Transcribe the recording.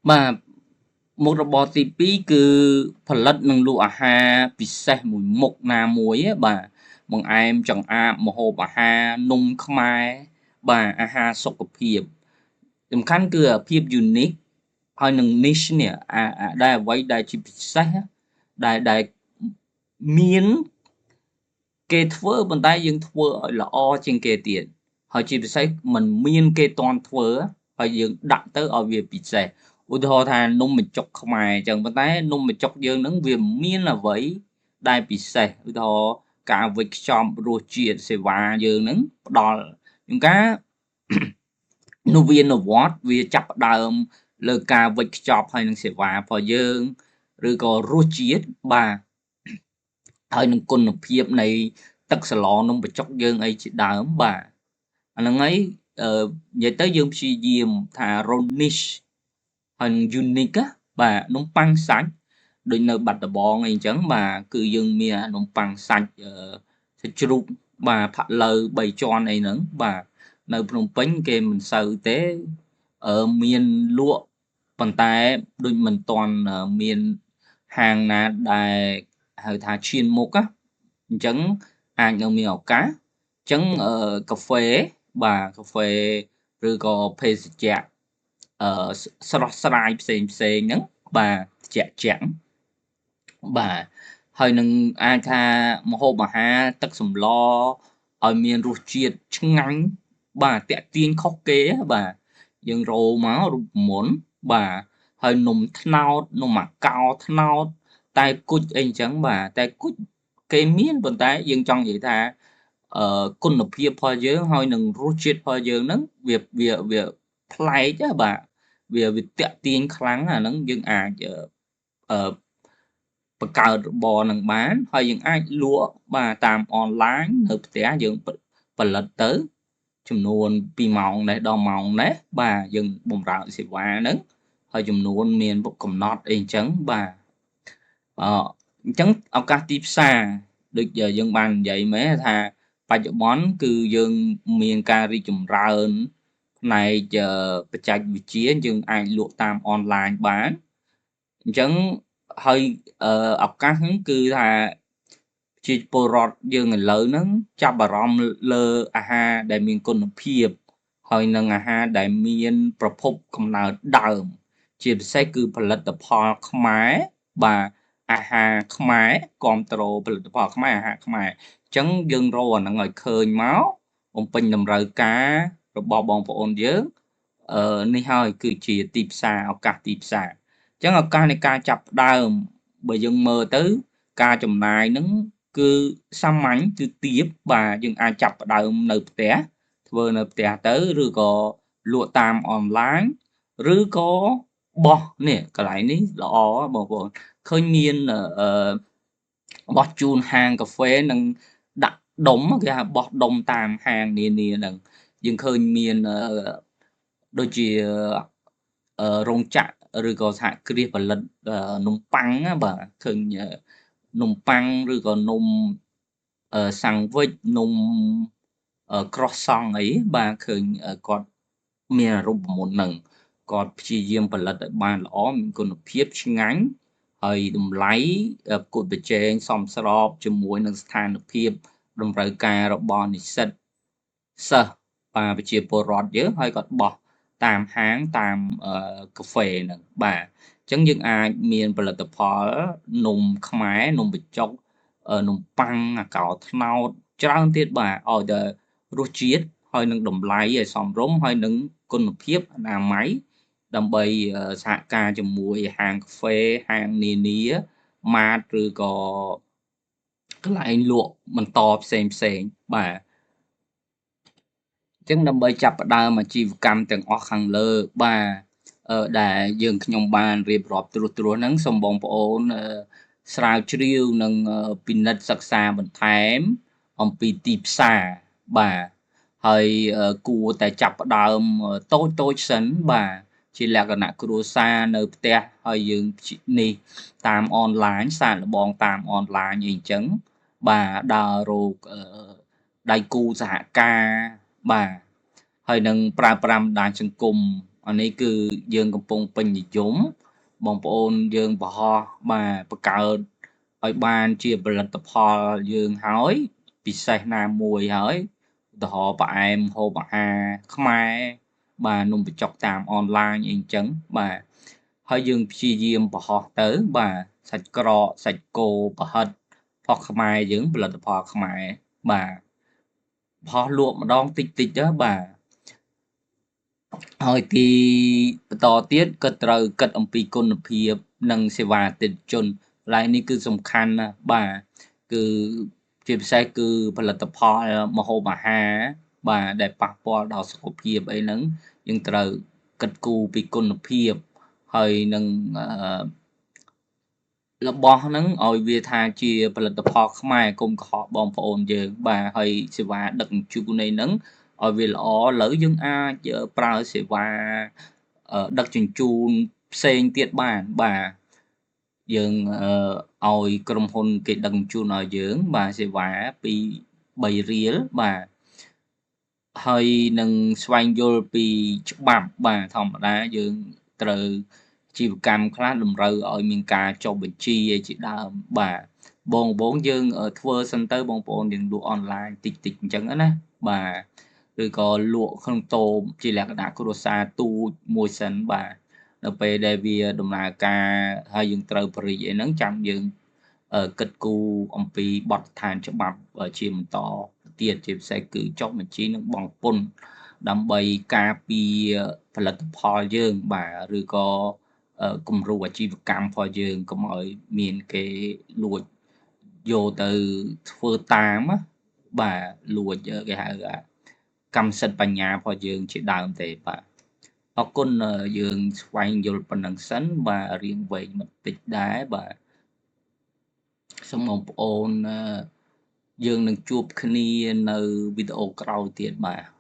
បាទមុខរបរទី2គឺផលិតនិងលក់អាហារពិសេសមួយមុខណាមួយបាទបង្អែមចង្អាបម្ហូបអាហារនំខ្មែរបាទអាហារសុខភាពសំខាន់គឺភាព unique ហើយនឹង niche នេះអាដែលអ្វីដែលជាពិសេសដែលមានគេធ្វើប៉ុន្តែយើងធ្វើឲ្យល្អជាងគេទៀតហើយជាពិសេសมันមានគេតន់ធ្វើហើយយើងដាក់ទៅឲ្យវាពិសេសឧទាហរណ៍ថានំបញ្ចុកខ្មែរអញ្ចឹងប៉ុន្តែនំបញ្ចុកយើងហ្នឹងវាមានអ្វីដែលពិសេសឧទាហរណ៍ការវេចខ្ចប់រសជាតិសេវាយើងហ្នឹងផ្ដល់ជួនកាលនវានុវត្តន៍វាចាប់ផ្ដើមលើការវេចខ្ចប់ហើយនឹងសេវារបស់យើងឬក៏រសជាតិបាទហើយនឹងគុណភាពនៃទឹកសឡនំបញ្ចុកយើងអីជាដើមបាទអាហ្នឹងហើយអឺនិយាយទៅយើងព្យាយាមថា រក niche ហើយនឹង unique ណាបាទនំប៉័ងសាច់ដូចនៅបាត់ដំបងអីចឹងបាទគឺយើងមាននំប៉័ងសាច់អឺសាច់ជ្រូកបាទផាក់ឡូវ3ជាន់អីហ្នឹងបាទនៅភ្នំពេញគេមិនសូវទេអឺមានលក់ប៉ុន្តែដូចមិនទាន់មានហាងណាដែលហៅថាឈានមុខណាអញ្ចឹងអាចនឹងមានឱកាសអញ្ចឹងកាហ្វេបាទកាហ្វេឬក៏ភេសជ្ជៈអឺស្រស់ស្រាយផ្សេងផ្សេងហ្នឹងបាទជាក់ជាក់បាទហើយនឹងអាចថាម្ហូបអាហារទឹកសម្លឲ្យមានរសជាតិឆ្ងាញ់បាទតាក់ទាញខុសគេបាទយើងរោមករូបមន្តបាទហើយនំត្នោតនំអាកោត្នោតតែគុជអីអញ្ចឹងបាទតែគុជគេមានប៉ុន្តែយើងចង់និយាយថាអឺគុណភាពរបស់យើងហើយនឹងរសជាតិរបស់យើងហ្នឹងវាវាវាប្លែកបាទវាវាតាក់ទាញខ្លាំងអាហ្នឹងយើងអាចអឺបង្កើតរបរនឹងបានហើយយើងអាចលក់បាទតាមអនឡាញនៅផ្ទះយើងផលិតទៅចំនួនពីម៉ោងនេះដល់ម៉ោងនេះបាទយើងបំរើសេវាហ្នឹងហើយចំនួនមានកំណត់អីអញ្ចឹងបាទអអញ្ចឹងឱកាសទីផ្សារដូចយើងបាននិយាយមែនថាបច្ចុប្បន្នគឺយើងមានការរីកចម្រើនផ្នែកបច្ចេកវិទ្យាយើងអាចលក់តាមអនឡាញបានអញ្ចឹងហើយឱកាសហ្នឹងគឺថាជាពលរដ្ឋយើងឥឡូវហ្នឹងចាប់អារម្មណ៍លើអាហារដែលមានគុណភាពហើយនិងអាហារដែលមានប្រភពកំណើតដើមជាពិសេសគឺផលិតផលខ្មែរបាទអាហារខ្មែរគ្រប់ត្រូលផលិតផលខ្មែរអាហារខ្មែរអញ្ចឹងយើងរកអាហ្នឹងឲ្យឃើញមកបំពេញតម្រូវការរបស់បងប្អូនយើងអឺនេះហើយគឺជាទីផ្សារឱកាសទីផ្សារអញ្ចឹងឱកាសនៃការចាប់ផ្ដើមបើយើងមើលទៅការចំណាយហ្នឹងគឺសាមញ្ញគឺទាបបាទយើងអាចចាប់ផ្ដើមនៅផ្ទះធ្វើនៅផ្ទះទៅឬក៏លក់តាមអនឡាញឬក៏បោះនេះកន្លែងនេះល្អបងប្អូនឃើញមានអឺបោះជូនហាងកាហ្វេនិងដាក់ដុំគេហៅបោះដុំតាមហាងនានាហ្នឹងយើងឃើញមានដូចជារោងចក្រឬក៏សហគ្រាសផលិតនំប៉័ងណាបាទឃើញនំប៉័ងឬក៏នំសាំងវិចនំក្រសង់អីបាទឃើញគាត់មានរូបមន្តហ្នឹងគាត់ព្យាយាមផលិតឲ្យបានល្អមានគុណភាពឆ្ងាញ់ហើយតម្លៃប្រកួតប្រជែងសមស្របជាមួយនឹងស្ថានភាពតម្រូវការរបស់និស្សិតសិស្សបាទប្រជាពលរដ្ឋយើងហើយគាត់បោះតាមហាងតាមកាហ្វេហ្នឹងបាទអញ្ចឹងយើងអាចមានផលិតផលនំខ្មែរនំបញ្ចុកនំប៉័ងអាកោត្នោតច្រើនទៀតបាទឲ្យតែរសជាតិហើយនឹងតម្លៃឲ្យសមរម្យហើយនឹងគុណភាពអនាម័យដើម្បីសហការជាមួយហាងកាហ្វេហាងនានាម៉ាតឬក៏កន្លែងលក់បន្តផ្សេងផ្សេងបាទអញ្ចឹងដើម្បីចាប់ផ្ដើមអាជីវកម្មទាំងអស់ខាងលើបាទដែលយើងខ្ញុំបានរៀបរាប់ត្រួសត្រាសហ្នឹងសូមបងប្អូនស្រាវជ្រាវនិងពិនិត្យសិក្សាបន្ថែមអំពីទីផ្សារបាទហើយគួរតែចាប់ផ្ដើមតូចតូចសិនបាទជាលក្ខណៈគ្រួសារនៅផ្ទះហើយយើងនេះតាមអនឡាញសាកល្បងតាមអនឡាញអីអញ្ចឹងបាទដើររកដៃគូសហការបាទហើយនឹងប្រើប្រាស់បណ្ដាញសង្គម អានេះគឺយើងកំពុងពេញនិយមបងប្អូនយើងបង្ហោះបាទបង្កើតឲ្យបានជាផលិតផលយើងហើយពិសេសណាមួយហើយឧទាហរណ៍ផ្អែមហូបអាហារខ្មែរបាទនំបញ្ចុកតាមអនឡាញអីចឹងបាទហើយយើងព្យាយាមបង្ហោះទៅបាទសាច់ក្រកសាច់គោប្រហិតផុសខ្មែរយើងផលិតផលខ្មែរបាទផុសលក់ម្ដងតិចតិចទៅបាទហើយទីបន្តទៀតក៏ត្រូវគិតអំពីគុណភាពនិងសេវាអតិថិជនកន្លែងនេះគឺសំខាន់ណាស់បាទគឺជាពិសេសគឺផលិតផលម្ហូបអាហារបាទដែលប៉ះពាល់ដល់សុខភាពអីហ្នឹងយើងត្រូវគិតគូរពីគុណភាពហើយនឹងរបស់ហ្នឹងឲ្យវាថាជាផលិតផលខ្មែរកុំកុហកបងប្អូនយើងបាទហើយសេវាដឹកជញ្ជូននៃហ្នឹងឲ្យវាល្អឥឡូវយើងអាចប្រើសេវាដឹកជញ្ជូនផ្សេងទៀតបានបាទយើងឲ្យក្រុមហ៊ុនគេដឹកជញ្ជូនឲ្យយើងបាទសេវាពី3រៀលបាទហើយនឹងស្វែងយល់ពីច្បាប់បាទធម្មតាយើងត្រូវជីវកម្មខ្លះតម្រូវឲ្យមានការចុះបញ្ជីឯជាដើមបាទបងយើងធ្វើសិនទៅបងប្អូនយើងលក់អនឡាញតិចតិចអញ្ចឹងណាបាទឬក៏លក់ក្នុងតូបជាលក្ខណៈគ្រួសារទូចមួយសិនបាទនៅពេលដែលវាដំណើរការហើយយើងត្រូវបរិយាអីហ្នឹងចាំយើងគិតគូរអំពីបទដ្ឋានច្បាប់ជាបន្តទៀតជាពិសេសគឺចុះបញ្ជីនិងបង់ពន្ធដើម្បីការពារផលិតផលយើងបាទឬក៏គំរូអាជីវកម្មរបស់យើងកុំឲ្យមានគេលួចយកទៅធ្វើតាមបាទលួចគេហៅកម្មសិទ្ធិបញ្ញារបស់យើងជាដើមទេបាទអរគុណយើងស្វែងយល់ប៉ុណ្ណឹងសិនបាទរៀងវែងបន្តិចដែរបាទសូមបងប្អូនយើងនឹងជួបគ្នានៅវីដេអូក្រោយទៀតបាទ